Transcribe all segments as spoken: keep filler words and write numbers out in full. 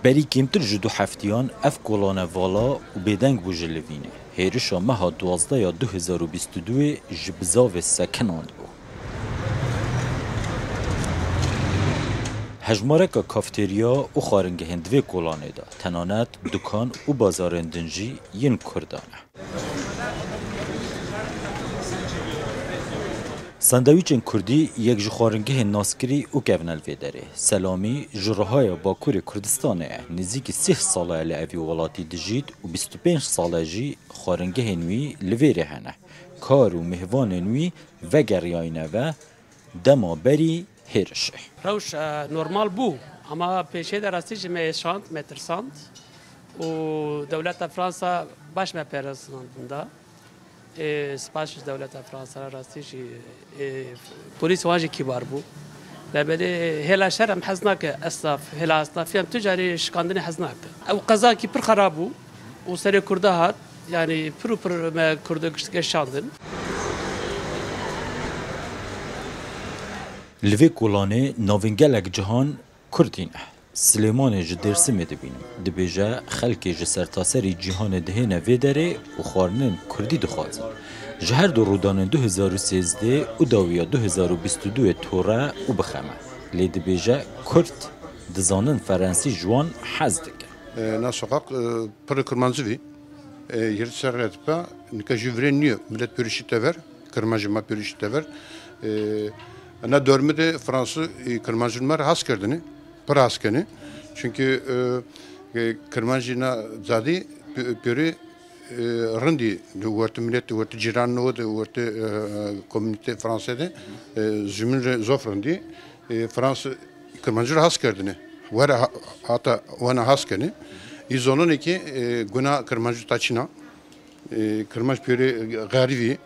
Berî kêmtir ji du heftiyan ev kolane vala û bêdeng bû ji livînê. Hêrişa meha duwazdeh ya du hezar û bîst û duyê ji bizavê sekinandibû. Hejmareka kafteriya û xwaringehên di vê kolanê de, tenanet dukan û bazarên din jî yên Kurdan e. Sandewîçên Kurdî yek ji xwaringehên naskirî û kevne li vê derê. Selamî ji Rihaya Bakurê Kurdistanê ye. Nêzîkî sîh sal e li evî welatî dijît û bîst û pênc sal e jî xwaringehên wî li vêrê hene. Kar û mêvanên wî vegeriyayîne ve dema berî hêrişê. Rewş, e, normal bû, ama pêşê de rastî jî me êşand, me tirsand û dewleta Fransa baş me parastinandin da. Ê, spas ji dewleta Fransa re rastî jî, ê, polîs wan jî kîbar bû. Lê belê hêla şer em hez nake, esnaf, hêla esnafî em tu carî şikandinê hez nake. Ew qezakî pir xerab bû û serê Kurda hat, yanî pir û pir me Kurdo giştike şandin. Li vê kolanê navên gelek cihan Kurdî ne. Silêmanê ji Dêrsimê dibînim. Dibêje, xelkê ji sertaserî cîhanê dihêne vê derê û xwarinên Kurdî dixwazin. Ji her du rûdanên du hezar û sêzdeh û dawiya du hezar û bîst û duyê tore û bixem e. Lê dibêje, Kurd dizanin Ferensî ji wan hez dikin. E, na sokak, e, pir Kurmancî vî. E, yirmi serre dipe, nika jî virên nîyo. Millet pêrî şî tever, Kirmancî ma pêrî şî tever. E, na dormî de Fransû, e, Kirmancî me re has kerdine, pir has kenê. Çünkü, e, e, Kirmancî na cadî pê-, pêrî, e, rindî, di wertê millet, wertê cîran no de, wertê, e, komünîte Franse de, e, ji min re zof rindî. E, Fransû Kirmancî re has kerdine. Were ha-, hata wana has kenê. Î zononê ki, e, guna Kirmancî ta çîna. E, Kirmanc pêrê xerîvî.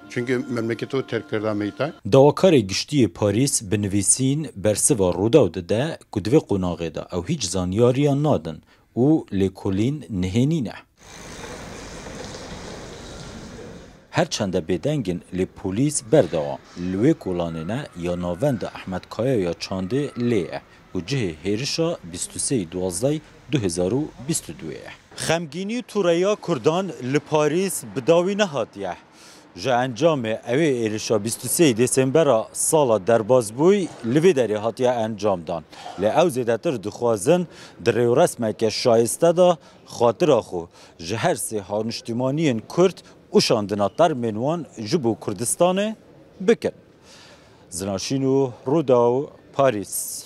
Çünkü memleketo terk kerda meyta. Dawakarê Giştî yê Parîs bi nivîsîn bersiva Rûdaw dide ku di vê qonaxê de ew hîç zanyariya nadin û lêkolîn nihênî ne. Her çende bêdeng in, lê polîs berdewam. Li wê kolanê ne ya navenda Ehmed Kaya ya Çandê lê ye û cihê hêrişa bîst û sê duwazdeh du hezar û bîst û duyê ye. Xemgînî û tûreya Kurdan li Parîs bi dawî nehatiye. Ji encamê ewê êrişa bîst û sê Dêsembera sala derbasbûyî li vê derê hatiye encamdan. Lê ew zêdetir dixwazin di rêwresmeke şayiste de xatira xwe ji her sê hawniştîmaniyên Kurd û şandina termên wan ji bo Kurdistanê bikin. Zinaşîn û Rûdaw, Parîs.